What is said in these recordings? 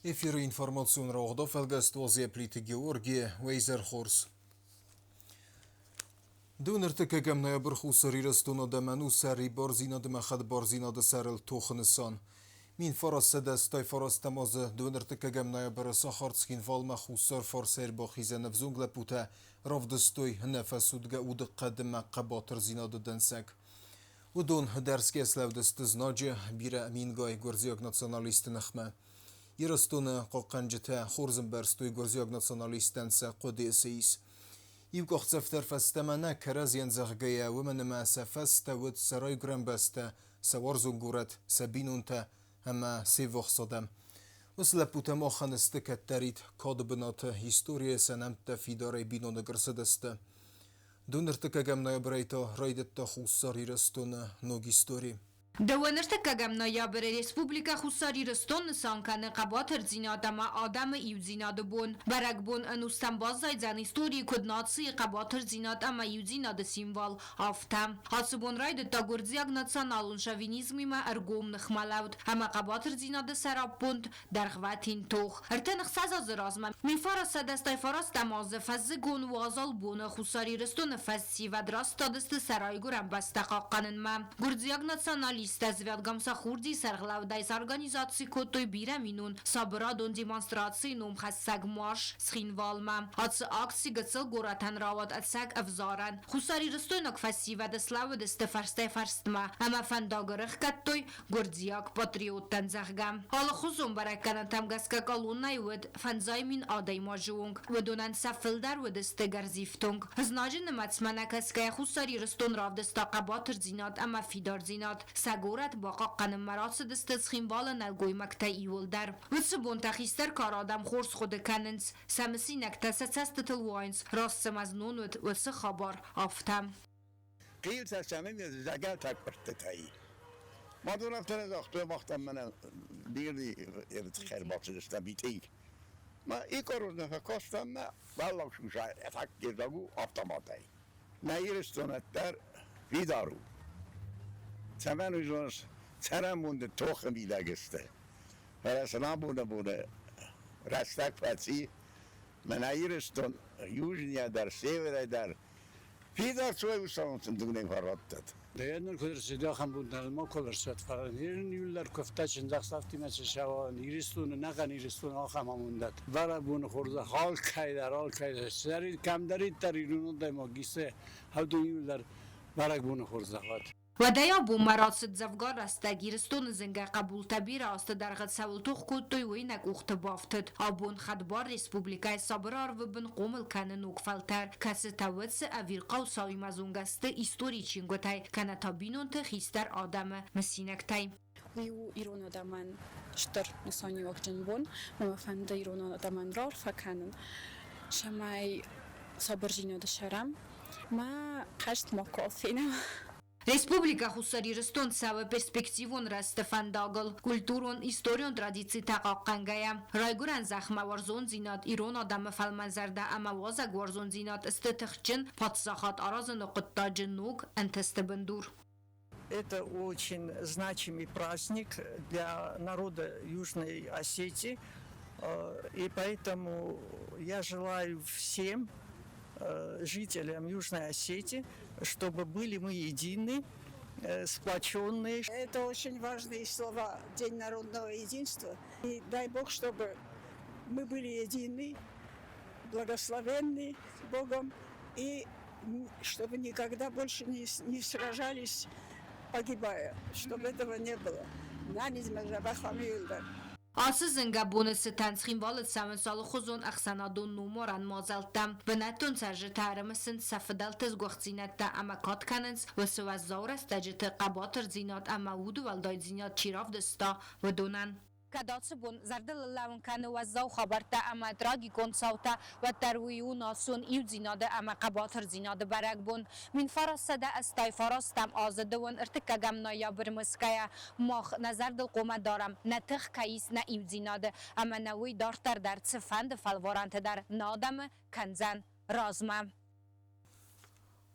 Эфиры информацион рауагъд афӕлгӕст Уазия Плиты Георгий, Уӕ хорз. Дыууын ӕртыккӕгӕм ноябрь Хуссар Ирыстоны адӕмӕн у сӕрибардзинад ӕмӕ хӕдбардзинады сӕрыл тохы нысан. 1989 азы дыууын ӕртыккӕгӕм ноябры сахар Цхинвалмӕ Хуссар фарсӕй ӕрбахизӕн ӕвзонг лӕппутӕ равдыстой ӕнӕфӕцудгӕ удыхъӕд ӕмӕ хъӕбатырдзинады дӕнцӕг. Уыдон ӕдӕрсгӕ слӕудысты знаджы бирӕ мингай гуырдзиаг националистты ныхмӕ. Ирыстоны хъахъхъӕнджытӕ хорз ӕмбӕрстой гуырдзиаг националисттӕн сӕ хъуыдыйы цы ис. Иу къахдзӕф дӕр фӕстӕмӕ нӕ кӕрӕдзийӕн зӕгъгӕйӕ, уымӕн ӕмӕ сӕ фӕстӕ уыд сӕ райгуырӕн бӕстӕ, сӕ уарзон горӕт, сӕ бинонтӕ ӕмӕ се ввахс адӕм. Уыцы лӕппутӕ махӕн сты кӕддӕрид кады бынаты, историйӕ сӕ нӕмттӕ фидарӕй биноныг ӕрцыдысты. Дуныртыккӕгӕм ноябрӕй та райдыдта Хуссар Ирыстоны ног истори. Дыууӕнӕртыккӕгӕм ноябры Республикӕ Хуссар Ирыстон нысан кӕны хъӕбатырдзинад ӕмӕ адӕмы иудзинады бон. Бӕрӕгбон ӕнустӕм баззайдзӕн историйы куыд нацийы хъӕбатырдзинад ӕмӕ иудзинады символ, афтӕ. Ацы бон райдыдта гуырдзиаг националон шовинизмимӕ ӕргом ныхмӕлӕуд ӕмӕ хъӕбатырдзинады сӕраппонд дӕргъвӕтин тох. 36 азы размӕ 1989 азы фӕззыгон уазал боны Хуссар Ирыстоны фӕсивӕд растадысты сӕ райгуырӕн бӕстӕ хъахъхъӕнынмӕ. Гуырдзиаг националисттӕ Звиад Гамсахурдийы сӕргълӕудӕй сорганизаци кодтой бирӕминон сабырадон демонстрацийы номхӕссӕг марш Цхинвалмӕ. Ацы акци гыццыл горӕтӕн рауад ӕцӕг ӕвзарӕн. Хуссарирыстойнаг фӕсивӕд слӕууыдысты фӕрстӕй-фӕрстмӕ ӕмӕ фӕндаг ӕрӕхгӕдтой гуырдзиаг патриоттӕн, зӕгъгӕ. Алыхуызон бӕрӕггӕнӕнтӕм гӕсгӕ колоннӕйы уыд 50 000 адӕймаджы онг. Уыдонӕн сӕ фылдӕр уыдысты гӕрзифтонг. Знаджы нымӕцмӕ нӕ кӕсгӕйӕ Хуссар Ирыстон равдыста хъӕбатырдзинад ӕмӕ фидардзинад. Сӕ горӕт бахъахъхъӕнынмӕ рацыдысты Цхинвалы нӕлгоймӕгтӕ иуылдӕр. Уыцы бонтӕ хистӕр кары адӕм хорз хъуыды кӕнынц, сӕ мысинӕгтӕ сӕ цӕстытыл уайынц, раст цыма знон уыд уыцы хабар, афтӕ. Хъилтӕ сӕмӕн зӕгӕлтӕ къуырдтытӕй. Мадон афтӕ нӕ загътой, махтам мӕнӕ бирли ӕрбацыдыстӕм итъинг. Ма икъорон нӕ фӕкастам мӕ фаллаг суса фӕккирдаг у автоматӕй. Нӕ Ирыстон ӕддӕр фидар у. Цӕмӕн уый зоныс, цӕрӕнбонты тохы мидӕг сты. Фӕлӕ сын абоны боны рӕстӕг фӕци, мӕнӕ Ирыстон южныйӕ дӕр, северӕй дӕр Фидар цой усалонтын дуне фӕраттӕд. Дӕныр куыд ӕрцыд, ахӕм бунтӕн ма куы ӕрцыд, фӕлӕ ныр куывта чындзӕхсӕвтимӕ цы сӕуа Ирыстоны, нӕхъӕн Ирыстоны ахӕм амондад. Бӕрӕгбоны хорзӕх алкӕй дӕр, алкӕй дӕр. Кӕмдӕриддӕр ирон адӕймаг исы, уыдон иуылдӕр бӕрӕгбоны хорзӕх уӕд. Уӕдӕй абонмӕ рацыд дзӕвгар рӕстӕг Ирыстоны зынгӕ хъӕбултӕ бирӕ азты дӕргъы цӕуыл тох кодтой, уый нӕ къухты бафтыд. Абон хӕдбар республикӕйы сабыр арвы бын хъомыл кӕны ног фӕлтӕр, кӕцытӕ уӕд цы ӕвирхъау цауимӕ зонгӕ сты историйы чингуытӕй, кӕнӕ та бинонты хистӕр адӕмы мысинӕгтӕй. Уый у ирон адӕмӕн стыр нысаниуӕгджын бон. Мӕ фӕнды ирон адӕмӕн раарфӕ кӕнын, цӕмӕй сабырдзинады сӕрӕм. Мӕ хӕст макуы фенӕм. Республикӕ Хуссар Ирыстон цӕуы перспективон рӕзты фӕндагыл, культурон, историон традицитӕ хъахъхъӕнгӕйӕ. Райгуырӕн зӕхмӕ уарзондзинад, ирон адӕмы фӕлмӕнзӕрдӕ ӕмӕ уазӕгуарзондзинад сты тыхджын паддзахад аразыны хъуыддаджы ног ӕнтысты бындур. Это очень значимый праздник для народа Южной Осетии. И поэтому я желаю всем жителям Южной Осетии, чтобы были мы едины, сплоченные. Это очень важные слова День народного единства. И дай Бог, чтобы мы были едины, благословенны Богом, и чтобы никогда больше не сражались, погибая, чтобы этого не было. Ацы зынгӕ боны цытӕн Цхинвалы цӕуынц алыхуызон ӕхсӕнадон номарӕн мадзӕлттӕ. Бынӕттон цӕрджытӕ ӕрымысынц сӕ фыдӕлты сгуыхтдзинӕдтӕ ӕмӕ кад кӕнынц, уыцы уӕззау рӕстӕджыты хъӕбатырдзинад ӕмӕ удуӕлдайдзинад чи равдыста, уыдонӕн. Кӕд ацы бон зӕрдыл лӕууын кӕны уӕззау хабӕрттӕ ӕмӕ трагикон цаутӕ, уӕддӕр уый у национ иудзинады ӕмӕ хъӕбатырдзинады бӕрӕгбон. 1989 азы дыууын ӕртыккӕгӕм ноябры мысгӕйӕ мах нӕ зӕрдыл хъуамӕ дарӕм, нӕ тых кӕй ис нӕ иудзинады ӕмӕ нӕ уый дарддӕр дӕр цыфӕнды фӕлварӕнты дӕр нӕ адӕмы кӕндзӕн размӕ.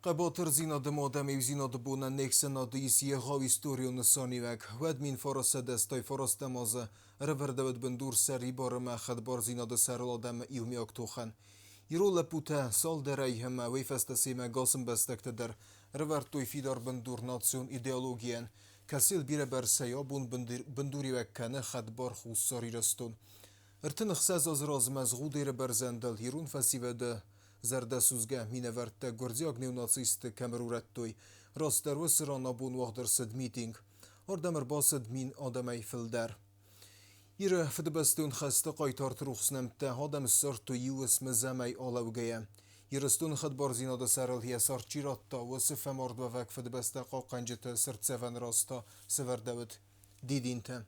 Хъӕбатырдзинады адӕм иудзинады бонӕн не хсӕнады ис егъау историон нысаниуӕг. Уӕд 1989 азы. Ӕрӕвӕрдӕуыд бындур сӕрибар ӕмӕ хӕдбардзинады сӕрыл адӕмы иумиаг тохӕн. Ирон лӕппутӕ цалдӕрӕй ӕмӕ уый фӕстӕ семӕ гасӕмбӕстӕгтӕ дӕр ӕрӕвӕрдтой фидар бындур национ идеологийӕн, кӕцыйыл бирӕбӕрцӕй абон бындуриуӕг кӕны хӕдбар Хуссар Ирыстон. 36 азы размӕ Згъудеры бӕрзӕндыл ирон фӕсивӕды зӕрдӕсудзгӕ минӕвӕрттӕ гуырдзиаг неонацистты кӕм ӕрурӕдтой, растдӕр уыцы ран абон уагъд ӕрцыд митинг. Ардӕм ӕрбацыд 1000 адӕмӕй фылдӕр. Иры Фыдыбӕстон хӕсты хъайтарты рухс нӕмттӕ адӕм ссардтой иу уысмы зӕмӕй алӕугӕйӕ. Ирыстоны хӕдбардзинады сӕрыл йӕ цард чи радта, уыцы фӕмардуӕвӕг Фыдыбӕстӕ хъахъхъӕнджыты цыртдзӕвӕн раз та сӕвӕрдӕуыд дидинтӕ.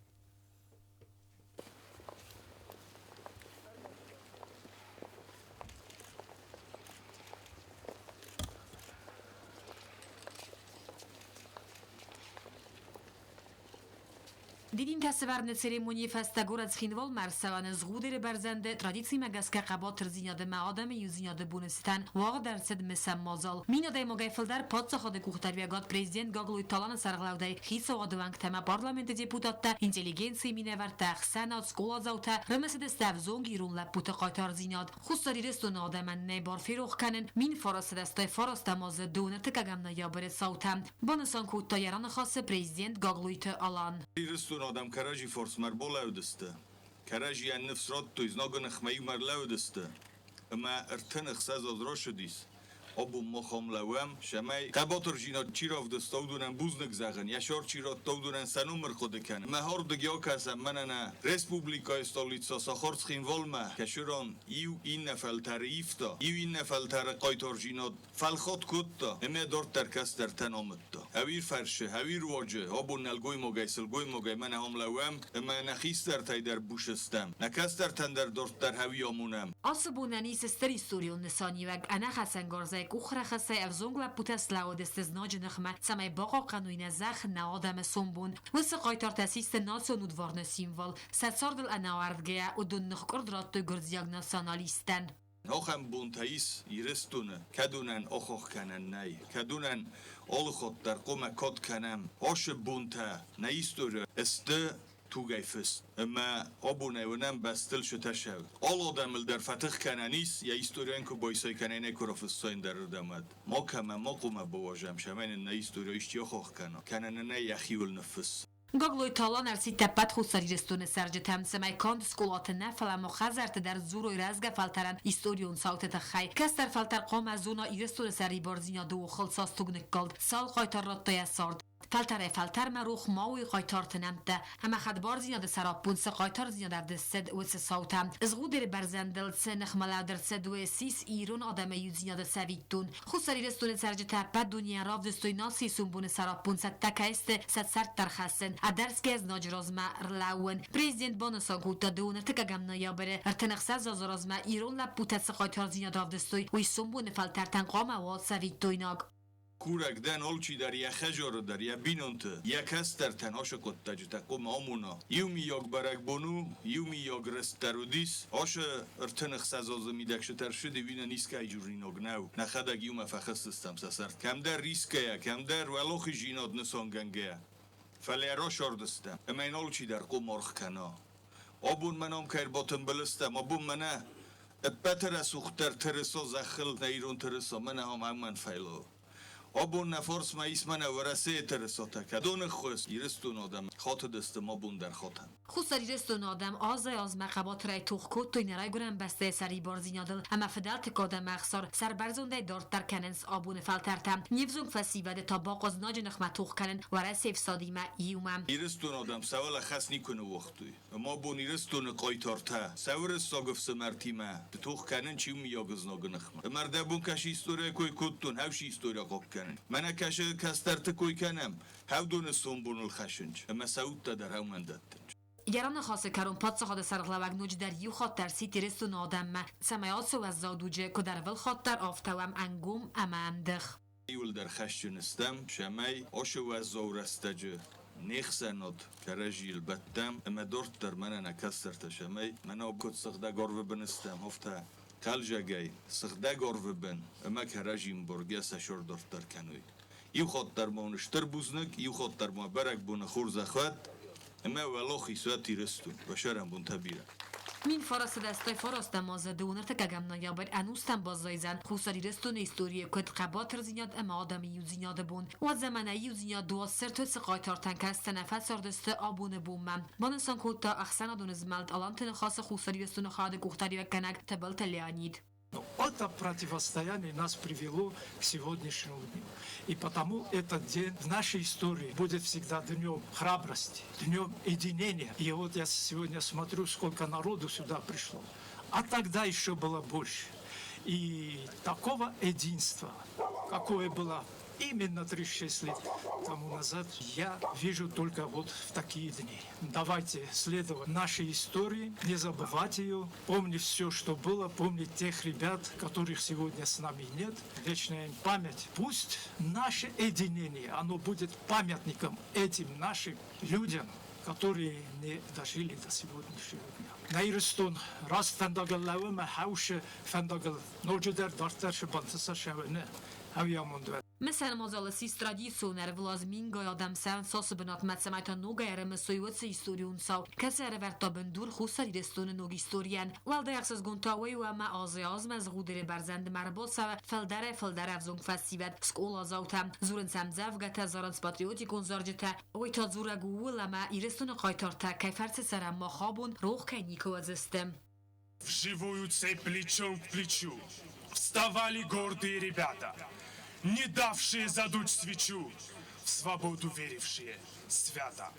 Дидинтӕ сӕвӕрыны церемонийы фӕстӕ горӕт Цхинвалмӕ ӕрцӕуӕны Згъудеры бӕрзӕнды традицимӕ гӕсгӕ хъӕбатырдзинады ӕмӕ адӕмы иудзинады боны цытӕн уагъд ӕрцыд мысӕн мадзал. 1000 адӕймагӕй фылдӕр паддзахады къухдариуӕгад президент Гаглойты Аланы сӕргълӕудӕй, хицауады уӕнгтӕ ӕмӕ парламенты депутаттӕ, интеллигенцийы минӕвӕрттӕ, ӕхсӕнад, скъоладзаутӕ рымысыдысты ӕвзонг ирон лӕппуты хъайтардзинад. Хуссар Ирыстоны адӕмӕн нӕй бар ферох кӕнын 1989 азы 22 ноябры цаутӕ, банысан кодта йӕ раныхасы президент Гаглойты Алан. Ирыстоны адӕм кӕрӕдзи фарсмӕ ӕрбалӕууыдысты, кӕрӕдзийӕн ныфс радтой, знагы ныхмӕ иумӕ ӕрлӕууыдысты, ӕмӕ 36 аз рацыдис. Абон мах ам лӕууӕм, цӕмӕй хъӕбатырдзинад чи равдыста, уыдонӕн бузныг зӕгъын, йӕ сӕр чи радта, уыдонӕн сӕ ном ӕрхъуыды кӕнын. Мӕ ардыг акӕсӕм мӕнӕ нӕ республикӕйы столицӕ сахар Цхинвалмӕ, кӕцы ран иу иннӕ фӕлтӕры ивта, иу иннӕ фӕлтӕры хъайтардзинад фӕлхатт кодта ӕмӕ дарддӕр кӕстӕртӕн амыдта. Ӕви фӕрсы, ӕви руаджы абон нӕлгоймагӕй, сылгоймагӕй мӕнӕ ам лӕууӕм ӕмӕ нӕ хистӕртӕй дӕр бус стӕм, нӕ кӕстӕртӕн дӕр дарддӕр ӕви амонӕм. Ацы бонӕн ис стыр историон нысаниуӕг. Ӕнӕхӕцӕнгарзӕй, къухрӕхысӕй ӕвзонг лӕппутӕ слӕууыдысты знаджы ныхмӕ, цӕмӕй бахъахъхъӕной нӕ зӕхх, нӕ адӕмы сомбон. Уыцы хъайтартӕ систы национ удварны символ. Сӕ цардыл ӕнӕауӕрдгӕйӕ уыдон ныхкъуырд радтой гуырдзиаг националисттӕн. Ахӕм бонтӕ ис Ирыстоны, кӕдонӕн ахах кӕнӕн нӕй, кӕдонӕн алыхатт дӕр хъуамӕ кад кӕнӕм. Ацы бонтӕ нӕ историйы сты тугӕй фыст, ӕмӕ абонӕй уынӕм бӕстыл сытӕсӕг. Алы адӕмыл дӕр фӕтых кӕнӕн ис, йӕ историйӕн куы байсай кӕнӕ нӕ куы рафыссай ӕндӕрырдӕмад. Макӕмӕ ма хъуамӕ бауазӕм, цӕмӕй нын нӕ историйӕ исчи ахах кӕна, кӕнӕ нын ӕй йӕхиуыл ныффысса. Гаглойты Алан ӕрсидт ӕппӕт Хуссар Ирыстоны цӕрджытӕм, цӕмӕй канд скъолаты нӕ, фӕлӕ ма хӕдзӕртты дӕр дзурой рӕзгӕ фӕлтӕрӕн историон цауты тыххӕй. Кӕстӕр фӕлтӕр хъуамӕ зона Ирыстоны сӕрибардзинады охыл цас туг ныккалд, цал хъайтар радта йӕ цард. Фӕлтӕрӕй-фӕлтӕрмӕ рох ма уой хъайтарты нӕмттӕ ӕмӕ хӕдбардзинады сӕраппонд цы хъайтардзинад ӕвдыст цыд, уыцы цаутӕ. Згъудеры бӕрзӕндыл цы ныхмӕлӕуд ӕрцыд, уый ссис ирон адӕмы иудзинады цӕвиттон. Хуссар Ирыстоны цӕрджытӕ ӕппӕт дунейӕн равдыстой нацийы сомбоны сӕраппонд цӕттӕ кӕй сты сӕ цард хӕссын, ӕдӕрсгӕ знаджы размӕ рлӕууын. Президент банысан кодта, 23 ноябры 36 азы размӕ ирон лӕппутӕ цы хъайтардзинад равдыстой, уый сомбоны фӕлтӕртӕн хъуамӕ уа цӕвиттойнаг. Курӕг дӕн алчидӕр йӕ хӕдзары дӕр, йӕ бинонты, йӕ кӕстӕртӕн ацы хъуыддаджытӕ хъуамӕ амона. Иумийаг бӕрӕгбон у, иумийаг рӕзт дӕр уыдис. Ацы 36 азы мидӕг цы тӕрсыди, уый нӕ искӕй дзуринаг нӕу. Нӕхӕдӕг иумӕ фӕхӕсдзыстӕм сӕ сӕр. Кӕмдӕр рисгӕйӕ, кӕмдӕр уӕлахиздзинад нысангӕнгӕйӕ. Фӕлӕ расардыстӕм, ӕмӕ йын алчидӕр хъуамӕ аргъ кӕна. Абон мӕ ном кӕй ӕрбатымбыл стӕм, абон мӕнӕ ӕппӕты рӕсугъддӕр тырыса зӕххыл нӕ ирон тырыса, мӕнӕ ам ӕмӕн фӕйлауы. Абон нӕ фарсмӕ ис мӕнӕ Уӕрӕсейы тырысатӕ, кӕдоны ххуыс Ирыстоны адӕм хатыдысты ма бон дӕр хатӕн. Хуссар Ирыстоны адӕм азӕй-азмӕ хъӕбатырӕй тох кодтой нӕ райгуырӕн бӕстӕйы сӕрибардзинадыл ӕмӕ фыдӕлты кад ӕмӕ ӕхсар сӕрбӕрзондӕй дарддӕр кӕнынц абоны фӕлтӕртӕ. Не взонг фӕсивӕды та бахъуыд знаджы ныхмӕ тох кӕнын Уӕрӕсейы фсадимӕ иумӕ. Ирыстоны адӕм сӕ уӕлӕ хӕс никуы ныууагътой. Ӕмӕ абон Ирыстоны хъайтартӕ сӕ уырыссаг ӕфсымӕртимӕ тох кӕнын чи у мыййаг знагы ныхмӕ. Ӕмӕ ӕрдӕбон кӕсы историйӕ кой кодтон, хӕвсы историйӕ хъахъ кӕнын. Мӕнӕ кӕсы кӕстӕрты кой кӕнӕм, хӕвдоны сомбоныл хӕссынч, ӕмӕ сӕ удтӕ дӕр хӕумӕн дӕттынч. Йӕ раныхасы кӕрон паддзахады сӕргълӕууӕг ноджыдӕр иу хатт ӕрсидт Ирыстоны адӕммӕ, цӕмӕй ацы уӕззау дуджы куыд ӕрвылхатт дӕр, афтӕ уӕм ӕнгом ӕмӕ ӕмдых. Иуылдӕр хӕсджын стӕм, цӕмӕй ацы уӕззау рӕстӕджы не хсӕнад кӕрӕдзийыл бӕттӕм ӕмӕ дарддӕр мӕнӕ нӕ кӕстӕртӕ цӕмӕй мӕнӕ куыд сыгъдӕг арвы бын стӕм, афтӕ хъӕлдзӕгӕй сыгъдӕг арвы бын ӕмӕ кӕрӕдзи мбаргӕ сӕ сӕр дарддӕр кӕной. Иу хатт дӕр ма уын стыр бузныг, иу хатт дӕр ма бӕрӕгбоны хорзӕх уӕд. Ӕмӕ уӕлахиз уӕд Ирыстон, уӕ сӕрӕнбонтӕ бирӕ. 1989 азы 25 ноябрь ӕнустӕм баззайдзӕн Хуссар Ирыстоны историйы куыд хъӕбатырдзинад ӕмӕ адӕмы иудзинады бон. Уӕд заманӕй иудзинад дуассӕрты цы хъайтартӕн кӕцытӕ нӕ фӕцардысты абоны бонмӕ, банысан кодта ӕхсӕнадон змӕлд Аланты Ныхасы Хуссар Ирыстоны хайады къухдариуӕггӕнӕг Тыбылты Леонид. Это противостояние нас привело к сегодняшнему дню. И потому этот день в нашей истории будет всегда днем храбрости, днем единения. И вот я сегодня смотрю, сколько народу сюда пришло. А тогда еще было больше. И такого единства, какое было именно 36 лет тому назад, я вижу только вот в такие дни. Давайте следовать нашей истории, не забывать ее, помнить все, что было, помнить тех ребят, которых сегодня с нами нет. Вечная им память. Пусть наше единение, оно будет памятником этим нашим людям, которые не дожили до сегодняшнего дня. Нӕ Ирыстон раст фӕндагыл лӕууы ӕмӕ хӕусы фӕндагыл ноджыдӕр дарддӕр цы бантыса сӕвӕны, ӕви амонд уӕд. Мысӕн мадзалы ссис традицион ӕрвылаз мингай адӕм цӕуынц ацы бынатмӕ, цӕмӕй та ногӕй ӕрымысой уыцы историон цау, кӕцы ӕрӕвӕрдта бындур Хуссар Ирыстоны ног историйӕн. Уӕлдай ӕхсызгон та уый у, ӕмӕ азӕй-азмӕ Згъудеры бӕрзӕндмӕ ӕрбацӕуы фылдӕрӕй-фылдӕр ӕвзонг фӕсивӕд, скъоладзаутӕ, дзурынц ӕмдзӕвгӕтӕ, зарынц патриотикон зарджытӕ. Уый та дзурӕг у ууыл, ӕмӕ Ирыстоны хъайтартӕ кӕй фӕрцы цӕрӕм мах абон, рох кӕй никуы уыдзысты. Вживую цепь плечом к плечу Вставали гордые ребята, Не давшие задуть свечу, В свободу верившие свято.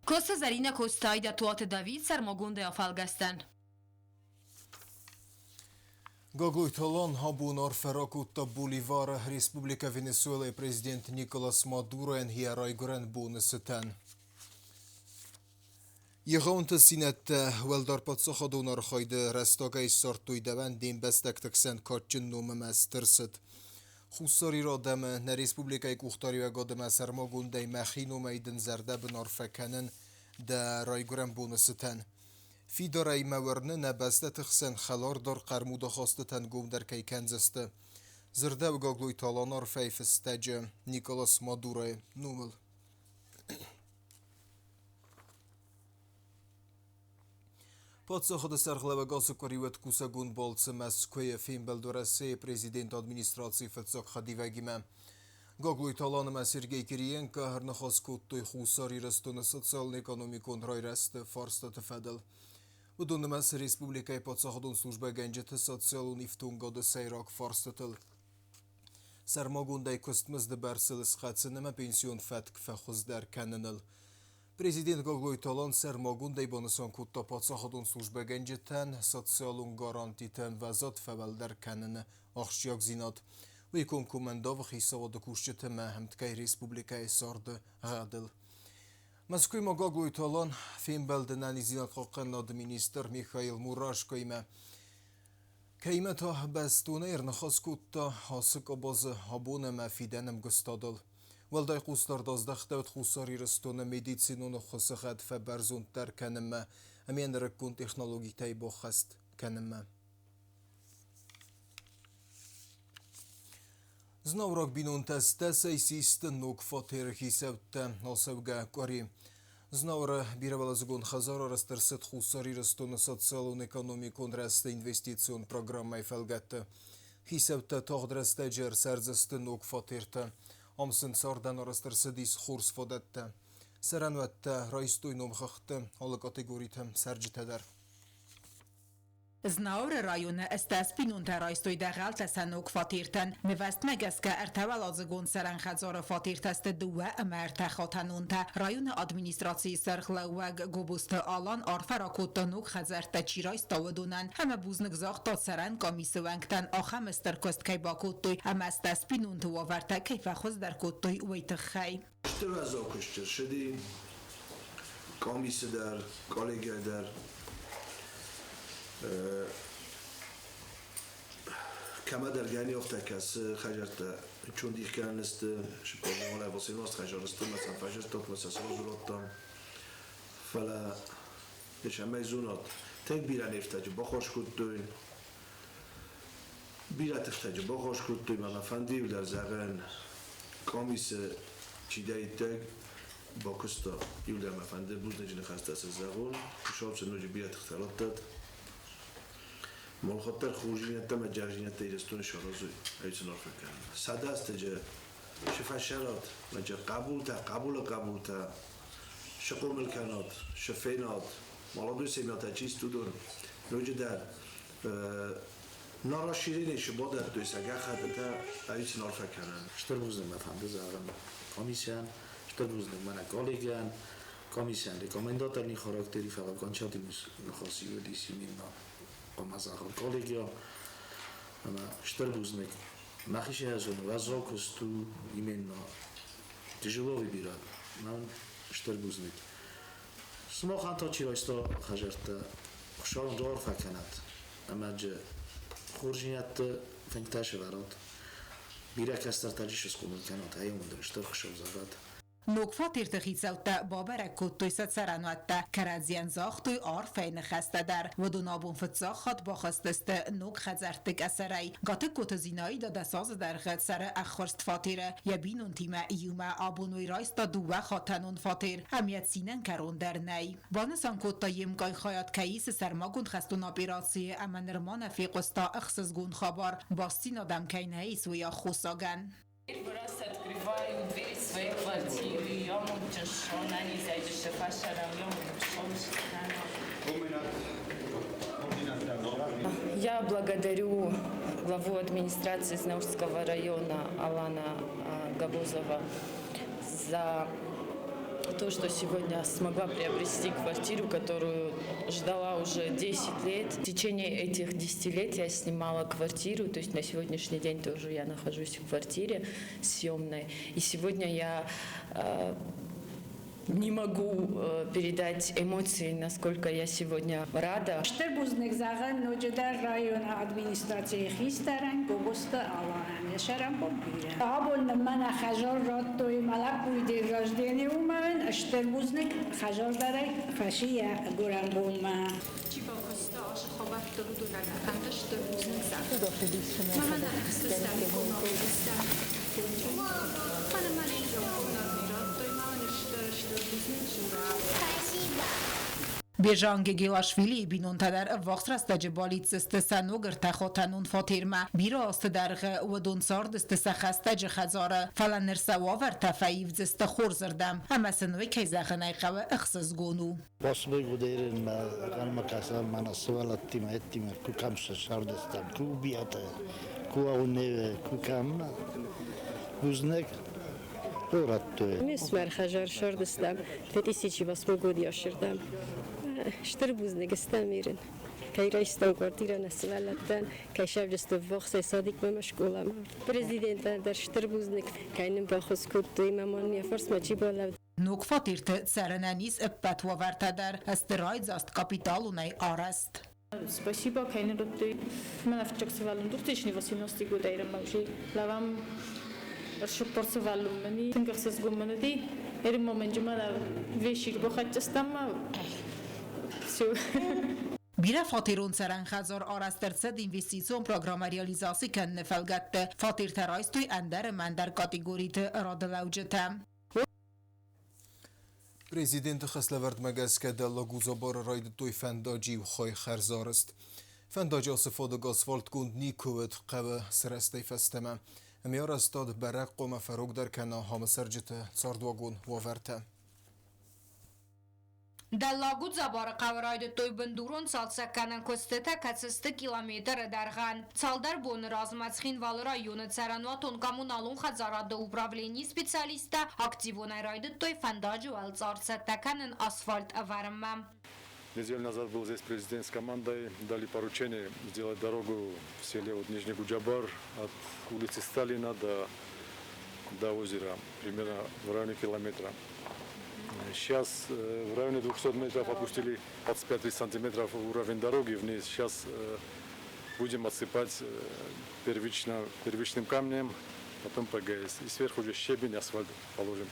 Коцты Зӕринӕ, Коцты Айдӕ, Туаты Давид сӕрмагондӕй афӕлгӕстӕн. Гаглойты Алан абон арфӕ ракодта Боливары Республикӕ Венесуэлӕйы президент Николас Мадуройӕн йӕ райгуырӕн боны цытӕн. Егъаунты цинӕдтӕ уӕлдӕр паддзахадон архайды рӕстӕгӕй ссардтой дӕуӕн де мбӕстӕгты хсӕн кадджын ном ӕмӕ стыр цыт. Хуссар Ир адӕмы, нӕ республикӕйы къухдариуӕгадимӕ сӕрмагондӕй мӕхи номӕй дын зӕрдӕбын арфӕ кӕнын дӕ райгуырӕн боны цытӕн. Фидарӕй мӕ уырны, нӕ бӕстӕты хсӕн хӕлардӕр хъӕрмудахастытӕн гомдӕр кӕй кӕндзысты, дзырдӕуы Гаглойты Алан арфӕйы фыстӕджы Николас Мадуройы номыл. Паддзахады сӕргълӕууӕг ацы къуыри уыд кусӕгон балцы Мӕскуыйы фембӕлд Уӕрӕсейы президенты администрацийы фыццаг хӕдивӕгимӕ. Гаглойты Алан ӕмӕ Сергей Кириенко ӕрныхас кодтой Хуссар Ирыстоны социалон-экономикон райрӕзты фарстаты фӕдыл. Уыдон нымӕцы республикӕйы паддзахадон службӕгӕнджыты социалон ифтонгады сӕйраг фарстытыл. Сӕрмагондӕй куыстмызды бӕрцыл схӕцын ӕмӕ пенсион фӕтк фӕхуыздӕр кӕныныл. Президент Гаглойты Алан сӕрмагондӕй банысан кодта паддзахадон службӕгӕнджытӕн социалон гарантиты ӕмвӕзад фӕуӕлдӕр кӕныны ахсджиагдзинад. Уый комкоммӕ ӕндавы хицауады кусджыты ӕмӕ ӕмткӕй республикӕйы царды гъӕдыл. Мӕскуыйы ма Гаглойты Алан фембӕлд ӕнӕниздзинадхъахъхъӕнынады министр Михаил Мурашкоимӕ. Кӕимӕ та бӕстонӕй ӕрныхас кодта ацы къабазы абон ӕмӕ фидӕн ӕмгуыстадыл. Уӕлдай хъусдард аздӕхтӕуыд Хуссар Ирыстоны медицинон ӕххуысы гъӕд фӕбӕрзонддӕр кӕнынмӕ ӕмӕ нырыккон технологитӕй баххӕст кӕнынмӕ. Знауыраг бинонтӕ стӕсӕй систы ног фатеры хицӕуттӕ ацӕугӕ къуыри. Знауыры бирӕуӕладзыгон хӕдзар арӕзт ӕрцыд Хуссар Ирыстоны социалон-экономикон рӕзты инвестицион программӕйы фӕлгӕтты. Хицӕуттӕ тагъд рӕстӕджы ӕрцӕрдзысты ног фатертӕ. Ам сын цардӕн арӕзт ӕрцыдис хорз фадӕттӕ. Цӕрӕнуӕттӕ райстой номхыгъдты алы категориты цӕрджытӕ дӕр. Знауыры районы 80 бинонтӕ райстой дӕгъӕлтӕ сӕ ног фатертӕн. Нывӕзтмӕ гӕсгӕ ӕртӕуӕладзыгон цӕрӕн хӕдзары фатертӕ сты дыууӕ ӕмӕ ӕртӕхатӕнонтӕ. Районы администрацийы сӕргълӕууӕг Гобозты Алан арфӕ ракодта ног хӕдзӕрттӕ чи райста, уыдонӕн ӕмӕ бузныг загъта цӕрӕн къамисы уӕнгтӕн ахӕм стыр куыст кӕй бакодтой ӕмӕ 80 бинонты уавӕртӕ кӕй фӕхуыздӕр кодтой, уый тыххӕй. Стыр уӕззау куыст ӕрцыди къамисы дӕр, коллегияйы дӕр. Кӕмӕдӕр гӕниохтӕ кӕсы хӕдзӕрттӕ чундих кӕнынысты, сыппор восемнадцать хӕдзарысты, мӕ сӕм фӕзырдтон, мӕ сӕ сразуродтам. Фӕлӕ ис ӕмӕ зонад, тынг бирӕ нефтӕджы баххуыс кодтой, бирӕ тыхтӕджы баххуыс кодтой, мӕ мӕ фӕнды иудӕр зӕгъын, къамисы чидӕриддӕр бакуыста, иудӕр мӕ фӕнды бузныджы ныхӕстӕ сын зӕгъон, Хуыцау сын ноджы бирӕ тыхтӕ раттӕд. Молхаттӕр хорздзинӕдтӕ ӕмӕ джаздзинӕдтӕ Ирыстоны саразой, ӕй сын арфӕ кӕнын. Сӕдӕазтӕджы сыфӕсӕрат, мӕджы хъӕбултӕ, хъӕбулы хъӕбултӕ схъомыл кӕнат, сфенат, молодой семьятӕ чи сты, уыдон ноджыдӕр на расширение сбадӕттой сӕ гӕххӕттытӕ, ӕй сын арфӕ кӕнын. Стыр бузныг мӕ фӕнды зӕгъын комиссийӕн, стыр бузныг мӕнӕ коллегийӕн, комиссийӕн рекомендательный характери, фӕлӕ окончательный ныхас уыдис именно хъуамӕ зӕгъын коллегия. Ӕмӕ стыр бузныг. Мӕхи зон уӕззау куыст у именно тяжело выбирать. Мӕн стыр бузныг. Сымахӕн та чи райста хӕдзӕрттӕ, Хуыцау уын арфӕ кӕнӕд ӕмӕ джы хорздзинӕдты фынгтӕ сӕвӕрат. Бирӕ кӕстӕртӕ джы схъомыл кӕнат, ай уын дӕр стыр Хуыцау зӕгъӕд. Ног фатерты хицӕуттӕ бабӕрӕг кодтой сӕ цӕрӕнуӕттӕ, кӕрӕдзийӕн загътой арфӕйы ныхӕстӕ дӕр. Уыдон абон фыццаг хатт бахызтысты ног хӕдзӕртты къӕсӕрӕй. Гатыгкоты Зинаидӕ дӕс азы дӕргъы цӕры ӕххуырст фатеры. Йӕ бинонтимӕ иумӕ абон уый райста дыууӕхатӕнон фатер, ӕмӕ йӕ цинӕн кӕрон дӕр нӕй. Банысан кодта, йе мкъай хайад кӕй исы сӕрмагонд хӕстон операцийы ӕмӕ нырма нӕ фехъуыста ӕхсызгон хабар, бастдзинад ӕм кӕй нӕ ис, уый аххосагӕн. Первый раз открываю дверь своей квартиры. Я Я благодарю главу администрации Знаурского района Алана Габузова за то, что сегодня смогла приобрести квартиру, которую ждала уже 10 лет. В течение этих 10 лет я снимала квартиру, то есть на сегодняшний день тоже я нахожусь в квартире съемной. И сегодня я не могу передать эмоции, насколько я сегодня рада. Стыр бузныг зӕгъын ноджыдӕр районы администрацийы хистӕрӕн Гобозты Аланӕн йӕ сӕрӕнбон бирӕ. Абон нын мӕнӕ хӕдзар радтой мӕ лӕппуйы день рождения уымӕн стыр бузныг хӕдзардарӕг фӕци йӕ гуырӕнбонмӕ. Чи бакуыста ацы хабӕртты, уыдонӕн ӕндӕр стыр бузныг зӕгъын. Мӕнӕ ӕхсӕзӕм коммӕ Мӕнӕ мӕнӕ радтой мӕнӕ стыр стыр бузныг Жура. Спасибо. Бежан Гегелашвилийы бинонтӕ дӕр ӕввахс рӕстӕджы балидздзысты сӕ ног ӕртӕхатӕнон фатермӕ. Бирӕ азты дӕргъы уыдон цардысты сӕ хӕстӕджы хӕдзары, фӕлӕ ныр сӕ уавӕртӕ фӕивдзысты хорзырдӕм ӕмӕ сын уый, кӕй зӕгъын ӕй хъӕуы, ӕхсызгон у. Басбегудерин ӕнхъӕлмӕ мӕнӕ сывӕллӕттимӕ еттимӕ ку кӕм сӕрдыстӕм, ку биатӕ, ку ауневе, ку кӕм. Бузныг радтой. Ме фсымӕр хӕдзар сӕрдыстӕм, 2008 годы ӕссырдам. Стыр бузныг стӕм Ирын. Кӕй райстам квартирӕ нӕ сывӕллӕттӕн, кӕй сӕвджысты ввахсӕй садикмӕ ӕмӕ скъоламӕ. Президентӕн дӕр стыр бузныг, кӕй нын баххуыс кодтой, мӕ ма нын йӕ фарсмӕ чи балӕуд. Ног фатерты цӕрынӕн ис ӕппӕт уавӕртӕ дӕр, сты райдзаст капиталонӕй арӕзт. Спасибо, кӕй нын радтой. Мӕн ӕфтиаг сывӕллон 2018 годӕй уже лавам ӕрсыппар сывӕллон мын тынг ӕхсызгон мын уыди. Эрин моменты мӕнӕ вещик бахӕццӕ Все. Бирӕфатерон цӕрӕн хӕдзар арӕзт ӕрцыд инвестицион программӕ реализаци кӕныны фӕлгӕтты. Фатертӕ райстой ӕндӕр ӕмӕ ӕндӕр категориты радылӕуджытӕ. Президенты хӕслӕвӕрдмӕ гӕсгӕ Дӕллаг Узабары райдыдтой фӕндаджы иу хай хӕрзарӕзт. Фӕндаджы ацы фадыг асфальтгонд никуы уыд хъӕуы сырӕзтӕй фӕстӕмӕ. Ӕмӕ арӕзтад бӕрӕг хъуамӕ фӕрогдӕр кӕна амы цӕрджыты цардуагон уавӕртӕ. Дӕллаг Гудзабары хъӕуы райдыдтой бындурон цалцӕггӕнӕн куыстытӕ, кӕцы сты километры дӕргъӕн. Цалдӕр боны размӕ Цхинвалы районы цӕрӕнуатон-коммуналон хӕдзарады управленийы специалисттӕ активонӕй райдыдтой фӕндаджы уӕлцъар цӕттӕ кӕнын асфальт ӕвӕрынмӕ. Неделю назад был здесь президент с командой, дали поручение сделать дорогу в селе вот Нижний Гуджабар от улицы Сталина до озера, примерно в районе километра. Сейчас в районе 200 метров опустили 25 сантиметров уровень дороги вниз. Сейчас будем отсыпать первичным камнем, потом ПГС. И сверху уже щебень, асфальт положим.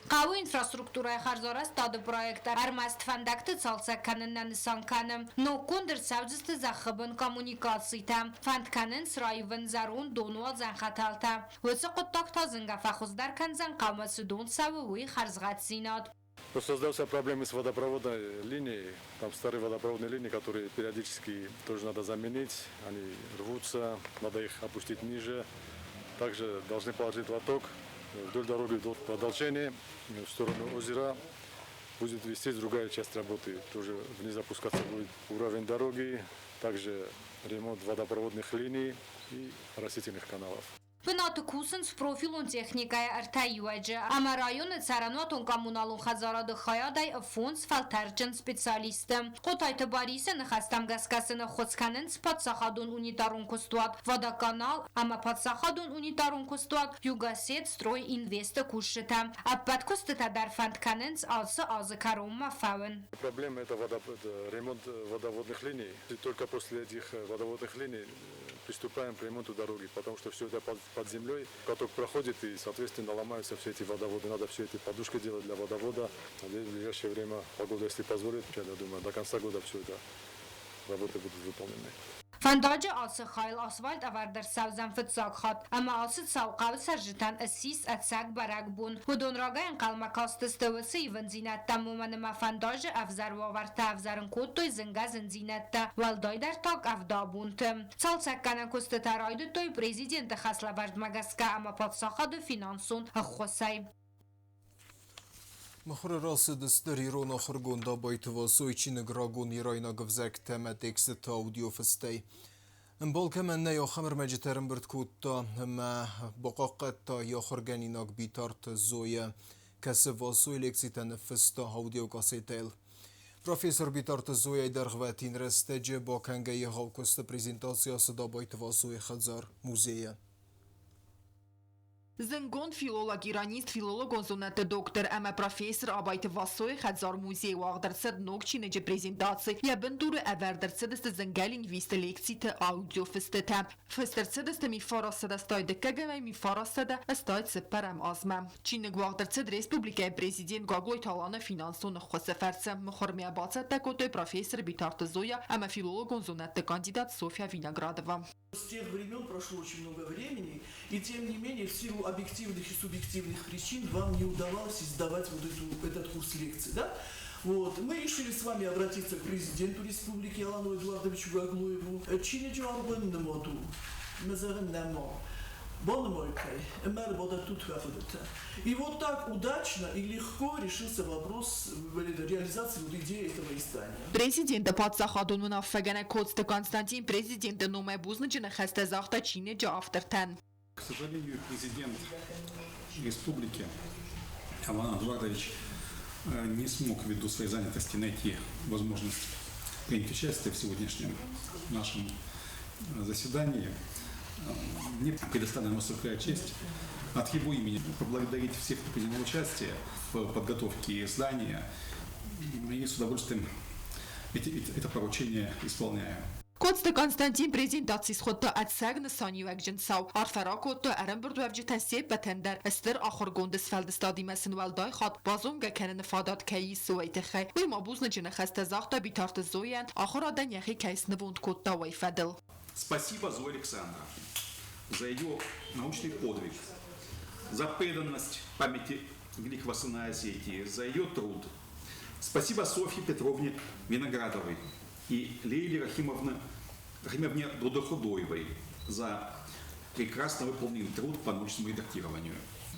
Хъӕуы инфраструктурӕйы хӕрзарӕзтады проект ӕрмӕст фӕндӕгты цалцӕг кӕнын нӕ нысан кӕны. Ноггонд ӕрцӕудзысты зӕххы бын коммуникацитӕ, фӕнд кӕнынц раивын зӕронд донуадзӕн хӕтӕлтӕ. Уыцы хъуыддаг та зынгӕ фӕхуыздӕр кӕндзӕн хъӕумӕ цы дон цӕуы, уый хӕрзгъӕддзинад. Создаются проблемы с водопроводной линией. Там старые водопроводные линии, которые периодически тоже надо заменить. Они рвутся, надо их опустить ниже. Также должны положить лоток вдоль дороги, вдоль продолжения, в сторону озера. Будет вестись другая часть работы. Тоже вниз опускаться будет уровень дороги, также ремонт водопроводных линий и растительных каналов. Бынаты кусынц профилон техникӕйы ӕртӕ иуӕджы ӕмӕ районы цӕрӕнуатон-коммуналон хӕдзарады хайадӕй фондз фӕлтӕрджын специалисты. Хъотайты Барисы ныхӕстӕм гӕсгӕ сын ӕххуыс кӕнынц паддзахадон унитарон куыстуат «Водоканал» ӕмӕ паддзахадон унитарон куыстуат «Югосет Строй-Инвест-ы кусджытӕ. Ӕппӕт куыстытӕ дӕр фӕнд кӕнынц ацы азы кӕронмӕ фӕуын. Проблема – это ремонт водоводных линий. И только после этих водоводных линий приступаем к ремонту дороги, потому что все это под землей. Каток проходит и, соответственно, ломаются все эти водоводы. Надо все эти подушки делать для водовода. Надеюсь, в ближайшее время погода, если позволит, я думаю, до конца года все это работы будут выполнены. Фӕндаджы ацы хайыл асфальт ӕвӕрд ӕрцӕудзӕн фыццаг хатт, ӕмӕ ацы цау хъӕуы цӕрджытӕн ссис ӕцӕг бӕрӕгбон. Уыдон рагӕй ӕнхъӕлмӕ кастысты уыцы ивындзинӕдтӕм, уымӕн ӕмӕ фӕндаджы ӕвзӕр уавӕртӕ ӕвзӕрын кодтой зынгӕ зындзинӕдтӕ, уӕлдайдӕр та къӕвдабонты. Цалцӕггӕнӕн куыстытӕ райдыдтой президенты хӕслӕвӕрдмӕ гӕсгӕ ӕмӕ паддзахады финансон ӕххуысӕй. Мыхуыры рацыдысты ирон ахуыргонд Абайты Васойы чиныг рагон ирайнаг ӕвзӕгтӕ ӕмӕ текстыты аудиофыстӕй. Ӕмбал кӕмӕн нӕй, ахӕм ӕрмӕджытӕ ӕрӕмбырд кодта ӕмӕ бахъахъхъӕдта йӕ ахуыргӕнинаг Битарты Зоя, кӕцы Васойы лекцитӕ ныффыста аудиокассетӕйыл. Профессор Битарты Зояйы дӕргъвӕтин рӕстӕджы бакӕнгӕ егъау куысты презентаци ацыд Абайты Васойы хӕдзар-музейы. Зындгонд филолог-иранист, филологон зонӕдты доктор ӕмӕ профессор Абайты Васойы хӕдзар-музейы уагъд ӕрцыд ног чиныджы презентаци. Йӕ бындуры ӕвӕрд ӕрцыдысты зынгӕ лингвисты лекциты аудиофыстытӕ. Фыст ӕрцыдысты 1982 ӕмӕ 1984 азмӕ. Чиныг уагъд ӕрцыд республикӕйы президент Гаглойты Аланы финансон ӕххуысы фӕрцы. Мыхуырмӕ бацӕттӕ кодтой профессор Битарты Зоя ӕмӕ филологон зонӕдты кандидат Софья Виноградова. С тех времен прошло очень много времени, и тем не менее, в силу объективных и субъективных причин вам не удавалось издавать вот этот курс лекций. Да? Вот. Мы решили с вами обратиться к президенту республики Алану Эдуардовичу Гаглоеву. Чиныджы аргъ нымад у, мӕ зӕгъын нӕма. Банымайтай, ӕмӕ ӕрбадӕттут уӕ И вот так удачно и легко решился вопрос реализации вот идеи этого издания. Президенты паддзахадон уынаффӕгӕнӕг Коцты Константин президенты номӕй бузныджы ныхӕстӕ загъта чиныджы автортӕн. К сожалению, президент республики Алан Эдуардович не смог ввиду своей занятости найти возможность принять участие в сегодняшнем нашем заседании. Мне предоставлена высокая честь от его имени поблагодарить всех, кто принял участие в подготовке издания. И с удовольствием это поручение исполняю. Коцты Константин презентаци схуыдта ӕцӕг нысаниуӕгджын цау. Арфӕ ракодта ӕрӕмбырдуӕвджытӕн се ппӕтӕн дӕр стыр ахуыргонды сфӕлдыстадимӕ сын уӕлдай хатт базонгӕ кӕныны фадат кӕй ис, уый тыххӕй. Уый ма бузныджы ныхӕстӕ загъта Битарты Зояйӕн, ахуырадӕн йӕхи кӕй снывонд кодта, уый фӕдыл. Спасибо, Зоя Александровна, за ее научный подвиг, за преданность памяти великого сына Осетии, за ее труд. Спасибо Софье Петровне Виноградовой и Лейле Рахимовне Додохудоевой за прекрасно выполненный труд по научному редактированию.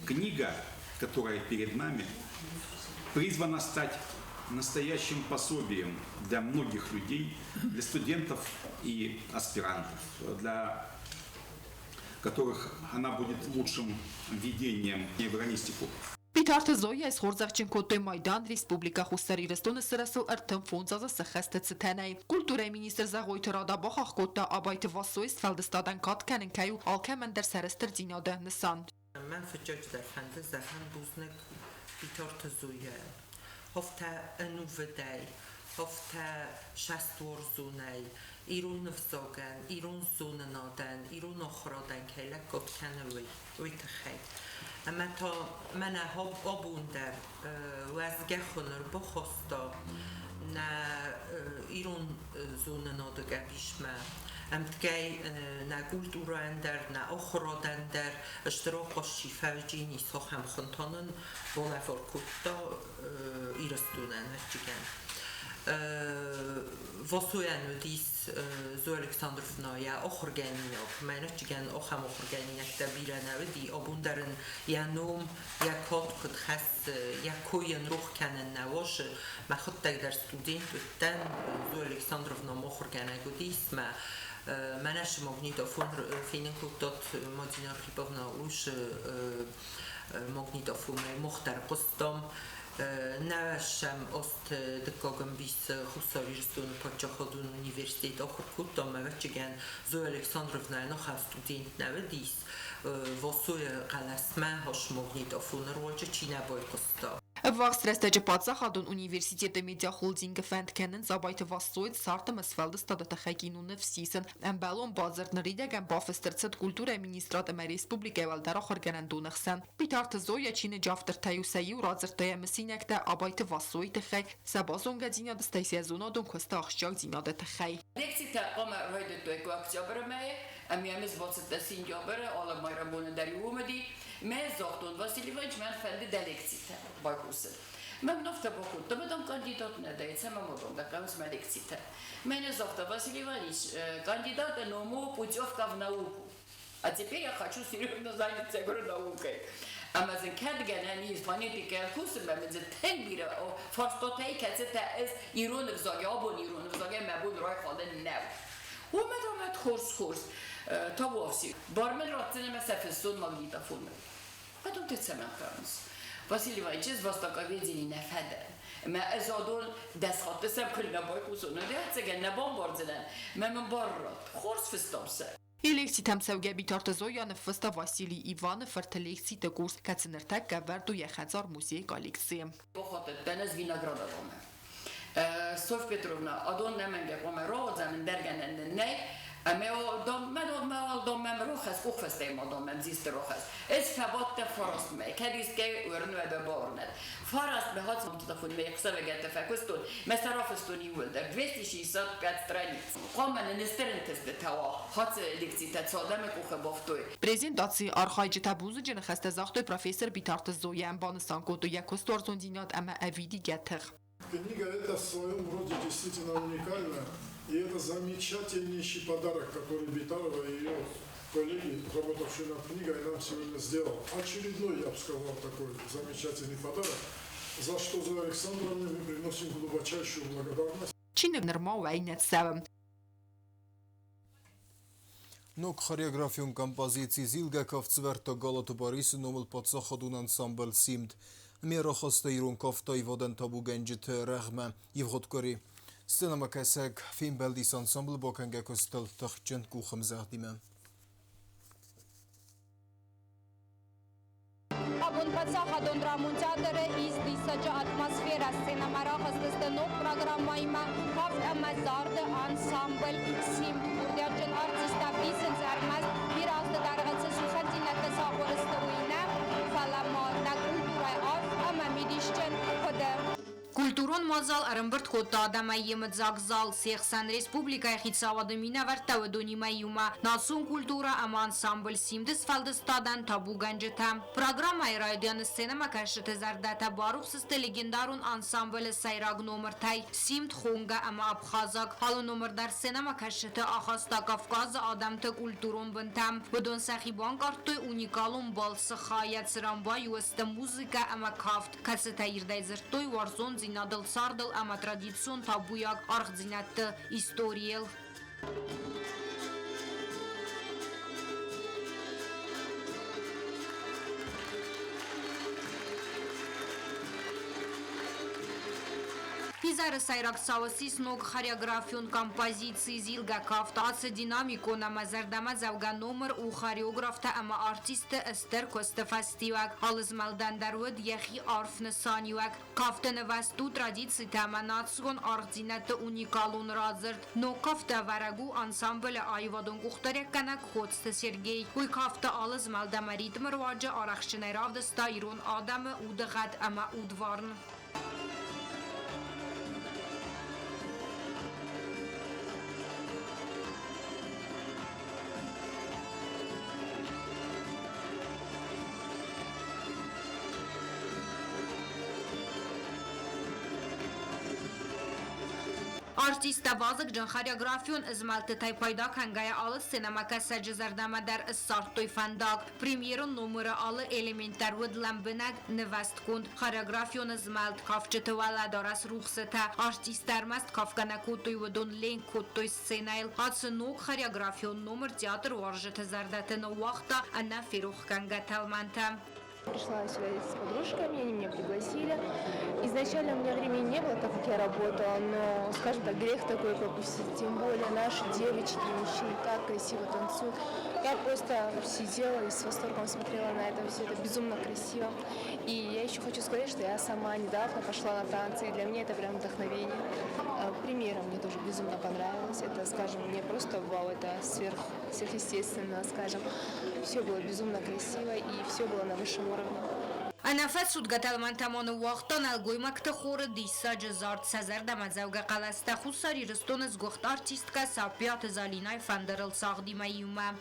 Книга, которая перед нами, призвана стать настоящим пособием для многих людей, для студентов и аспирантов, для которых она будет лучшим введением в иранистику. Битарты Зоя схорзӕхджын кодтой майдан Республикӕ Хуссар Ирыстоны сырӕзтыл 35 азы сӕххӕсты цытӕнӕй. Культурӕйы министр Зӕгъойты Рада бахахх кодта, Абайты Васойы сфӕлдыстадӕн кад кӕнын кӕй у алкӕмӕн дӕр сӕрыстырдзинады нысан. Мӕн фыццаджыдӕр фӕнды зӕгъын бузныг Битарты Зояйӕн. Афтӕ ӕнувыдӕй, афтӕ цӕстуарзонӕй ирон ӕвзагӕн, ирон зонынадӕн, ирон ахуырадӕн кӕй лӕггад кӕны, уый, уый тыххӕй. Ӕмӕ та мӕнӕ абон дӕр уӕзгӕ хуын ӕрбахаста нӕ ирон зонынады къӕбисмӕ. Ӕмткӕй нӕ культурӕйӕн дӕр, нӕ ахуырадӕн дӕр стыр ахъаз чи фӕвджини, ахӕм хуынтӕ нын балӕвар кодта Ирыстонӕн ӕвӕццӕгӕн. Васойӕн уыдис Зоя Александровна йӕ ахуыргӕнинаг. Мӕнӕ ахӕм ахуыргӕнинӕгтӕ бирӕ нӕ уыди. Абон дӕр ын йӕ ном, йӕ кад куыд хӕссы, йӕ кой йын рох кӕнын нӕ уарзы. Мӕхуыдтӕг дӕр студент уыдтӕн, Зоя Александровна ма ахуыргӕнӕг уыдис, мӕ мӕнӕ цы магнитофон фенын кодтат Мадина Архиповна, уыцы магнитофонӕй мах дӕр хъуыстам. Нӕ сӕм азты дыккаг ӕмбисы Хуссар Ирыстоны паддзахадон университет ахуыр кодтам, ӕвӕццӕгӕн, Зоя Александровнӕ ахӕм студент нӕ уыдис, Васойы хъӕлӕсмӕ ас магнитофоны руаджы чи нӕ байхъуыста. Ӕввахс рӕстӕджы паддзахадон университеты медиахолдингы фӕнд кӕнынц Абайты Васойы цард ӕмӕ сфӕлдыстады тыххӕй киноныв сисын. Ӕмбӕлон бадзырд ныридӕгӕн бафыст ӕрцыд культурӕйы министрад ӕмӕ республикӕйы уӕлдӕр ахуыргӕнӕндоны хсӕн. Битарты Зоя чиныджы автортӕй у сӕ иу радзырдта йӕ мысинӕгтӕ Абайты Васойы тыххӕй, сӕ базонгӕдзинады стӕй сӕ зонадон куысты ахсджиагдзинады тыххӕй. Лекцитӕ хъуамӕ райдыдтой октябры мӕйы, ӕмӕ ӕз бацыдтӕн сентябры, алы майрӕмбоны дӕр-иу уым уыди. Мӕ загътон, Василий Иванович, мӕн фӕнды дӕ лекцитӕ байхъусын. Мӕн афтӕ бакодта, мадам кандидат нӕ дӕ, цӕмӕ ма дӕм дӕ хъӕуынц мӕ лекцитӕ. Мӕнӕ загъта Василий Иванович, кандидата ному путевка в науку. А теперь я хочу серьезно заняться, говорю, наукой. Ӕмӕ дзы кӕд гӕнӕн ис фонетикӕйыл кусынмӕ, мын дзы тынг бирӕ фарстатӕй, кӕцытӕ ӕз ирон ӕвзагӕй, абон ирон ӕвзагӕй мӕ бон райхалын нӕу. Уымӕн ӕмӕ хорз-хорз табуафси. Бар мын ратдзӕн ӕмӕ сӕ фыссон магнитофоныл. Потом ты цӕмӕн хъӕуынц? Василий Иванович, ӕз востоковедение нӕ фӕдӕн. Ӕмӕ ӕз адон дӕс хатты сӕм куы нӕ байхъусон, ӕвӕццӕгӕн нӕ бамбардзынӕн. Мӕ мын бар ратт. Хорз фыстам сӕ. Лекцитӕм цӕугӕ Битарты Зоя ныффыста Василий Иваны фырты лекциты курс, кӕцы ныртӕккӕ ӕвӕрд у йӕ хӕдзар-музейы коллекцийы. Бахатыдтӕн ӕз Виноградовамӕ. Софья Петровна, адон нӕмӕнгӕ хъуамӕ рауадзӕм, ӕндӕр гӕнӕн нын нӕй. Ӕмӕ мӕм рохӕс, къухфыстӕй ма дам мӕм зисты рохӕс. Ӕз фӕбадтӕн фарастмӕ, кӕд искӕй уырнуӕдӕ бауырнӕд. Фарастмӕ хацмтыфон мӕ ӕхсӕвӕгӕттӕ фӕкуыстон, мӕ сӕ рафыстон иууылдӕр 265 страниц. Хъуамӕ нын стыр ӕнтыстытӕ уа, хацы лекцитӕ цы адӕмы къухы бафтой. Презентацийы архайджытӕ бузныджы ныхӕстӕ загътой профессор Битарты Зояйӕн, банысан кодтой йӕ куыстуарзондзинад ӕмӕ ӕвидигӕ тых. Книга эта в своем роде действительно уникальна, и это замечательнейший подарок, который Битарова и ее коллеги, работавшие над книгой, нам сегодня сделал. Очередной, я бы сказал, такой замечательный подарок, за что Зое Александровне мы приносим глубочайшую благодарность. Чиныг нырма уӕй нӕ цӕуы. Ног хореографион композици «Зилгӕ кафт» сӕвӕрдта Галаты Барисы номыл паддзахадон ансамбль «Симд». Ме рахаста ирон кафт аивадӕн табугӕнджыты рӕгъмӕ ивгъуыд къуыри. Сценӕмӕкӕсӕг фембӕлдис ансамблы бакӕнгӕ куыстыл тыхджын къухӕмдзӕгъдимӕ. Абон паддзахадон драмон театры ис диссаджы атмосферӕ. Сценӕмӕ рахызтысты ног программӕимӕ кафт ӕмӕ зарды ансамбль «Симд». Курдиатджын артисттӕ ӕвдисынц ӕрмӕст бирӕ азты дӕргъы цы сусӕгдзинӕдтӕ сахуыр сты, уый нӕ, фӕлӕ ма нӕ культурӕйы арф ӕмӕ мидисджын хъуыды. Культурон мадзал ӕрӕмбырд кодта адӕмӕй йемыдзаг зал, се хсӕн республикӕйы хицауады минӕвӕрттӕ уыдонимӕ иумӕ национ культурӕ ӕмӕ ансамбль «Симд-ы» сфӕлдыстадӕн табугӕнджытӕ. Программӕйы райдианы сценӕмӕкӕсджыты зӕрдӕтӕ барухс сты легендарон ансамблы сӕйраг номыртӕй «Симд», «Хонгӕ» ӕмӕ «Абхазаг». Алы номыр дӕр сценӕмӕкӕсджыты ахаста Кавказы адӕмты культурон бынтӕм. Уыдон сӕхи банкъардтой уникалон балцы хайад, цыран баиу сты музыкӕ ӕмӕ кафт, кӕцытӕ ирдӕй дзырдтой уарзондзинад. хӕлардзинадыл, цардыл ӕмӕ традицион табуйаг аргъдзинӕдты историйыл. Изӕры сӕйраг цау ссис ног хореографион композици «Зилгӕ кафт». Ацы динамикон ӕмӕ зӕрдӕмӕдзӕугӕ номыр у хореографтӕ ӕмӕ артистты стыр куысты фӕстиуӕг. Алы змӕлдӕн дӕр уыд йӕхи арф нысаниуӕг. Кафты нывӕзт у традицитӕ ӕмӕ национ аргъдзинӕдты уникалон радзырд. Ног кафты ӕвӕрӕг у ансамблы аивадон къухдариуӕггӕнӕг Коцты Сергей. Уый кафты алы змӕлд ӕмӕ ритмы руаджы арӕхстджынӕй равдыста ирон адӕмы удыгъӕд ӕмӕ удварн. Артисттӕ вазыгджын хореографион змӕлдтытӕй пайда кӕнгӕйӕ алы сценӕмӕкӕсӕджы зӕрдӕмӕ дӕр ссардтой фӕндаг. Премьерон номыры алы элемент дӕр уыд лӕмбынӕг нывӕстгонд. Хореографион змӕлд, кафджыты уӕлӕдарӕс рухсытӕ, артисттӕ ӕрмӕст кафгӕ нӕ кодтой, уыдон ленк кодтой сценӕйыл. Ацы ног хореографион номыр театр уарзджыты зӕрдӕты ныууагъта ӕнӕферохгӕнгӕ тӕлмӕнтӕ. Пришла сюда с подружками, они меня пригласили. Изначально у меня времени не было, так как я работала, но, скажем так, грех такой пропустить. Тем более наши девочки и мужчины так красиво танцуют. Я просто сидела и с восторгом смотрела на это все, это безумно красиво. И я еще хочу сказать, что я сама недавно пошла на танцы, и для меня это прям вдохновение. Премьера мне тоже безумно понравилась. Это, скажем, не просто вау, это сверхъестественно, скажем. Все было безумно красиво и все было на высшем уровне. Ӕнӕфӕцудгӕ тӕлмӕнтӕ ма ныууагъта нӕлгоймӕгты хоры диссаджы зард сӕ зӕрдӕмӕдзӕугӕ хъӕлӕстӕ Хуссар Ирыстоны сгуыхт артисткӕ Саппиаты Залинайы фӕндырыл цагъдимӕ иумӕ.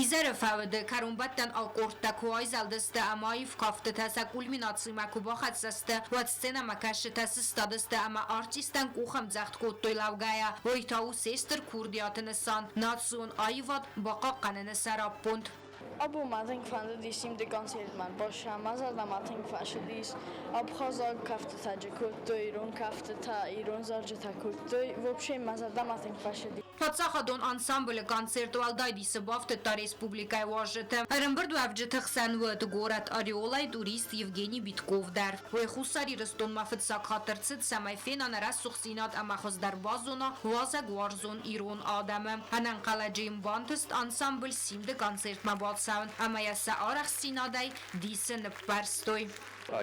Изӕры фӕуды кӕронбӕттӕн ӕлкъордтӕ куы айзӕлдысты ӕмӕ аив кӕфтытӕ сӕ кульминацимӕ куы бахӕццӕ сты, уӕд сценӕмӕкӕсджытӕ сыстадысты ӕмӕ артисттӕн къухӕмдзӕгъд кодтой лӕугӕйӕ. Уый та у се стыр курдиаты нысан национ аивад бахъахъхъӕныны сӕраппонд. Абон мӕ тынг фӕндыдис Симды концертмӕ бӕрсӕ, мӕ зӕрдӕмӕ тынг фӕцыдис. Абхазаг кӕфтытӕ джы кодтой, ирон кӕфтытӕ, ирон зарджытӕ кодтой. Вообще мӕ зӕрдӕмӕ тынг фӕцыди. Паддзахадон ансамблы концерт уӕлдай дисы бафтыдта республикӕйы уазджыты. Ӕрӕмбырдуӕвджыты хсӕн уыд горӕт Ореолӕй турист Евгений Битков дӕр. Уый Хуссар Ирыстонмӕ фыццаг хатт ӕрцыд, цӕмӕй фена нӕ рӕсугъддзинад ӕмӕ хуыздӕр базона уазӕгуарзон ирон адӕмы. Ӕнӕнхъӕлӕджы йын бантыст ансамбль Симды концертмӕ бацӕуын ӕмӕ йӕ сӕ арӕхстдзинадӕй дисы ныппӕрстой.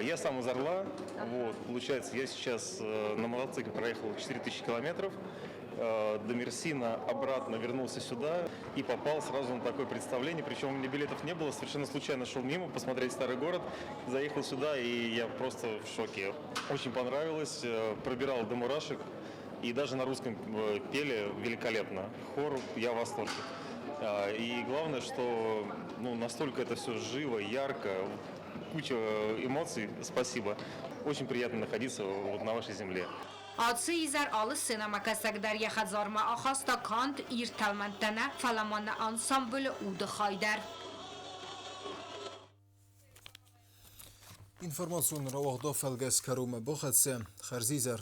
Я сам из Орла. Вот, получается, я сейчас на мотоцикле проехал 4000 километров до Мерсина, обратно вернулся сюда и попал сразу на такое представление. Причем у меня билетов не было, совершенно случайно шел мимо посмотреть старый город, заехал сюда, и я просто в шоке. Очень понравилось, пробирал до мурашек, и даже на русском пели великолепно. Хор, я в восторге. И главное, что, ну, настолько это все живо, ярко, куча эмоций, спасибо. Очень приятно находиться вот на вашей земле. Ацы изӕр алы сценӕмӕкӕсӕг дӕр йӕ хӕдзармӕ ахаста канд ирд тӕлмӕнтӕ нӕ, фӕлӕ ма нӕ ансамблы уды хай дӕр. Информацион рауагъдо фӕлгӕс кӕронмӕ бахӕццӕ. Хӕрзизӕр.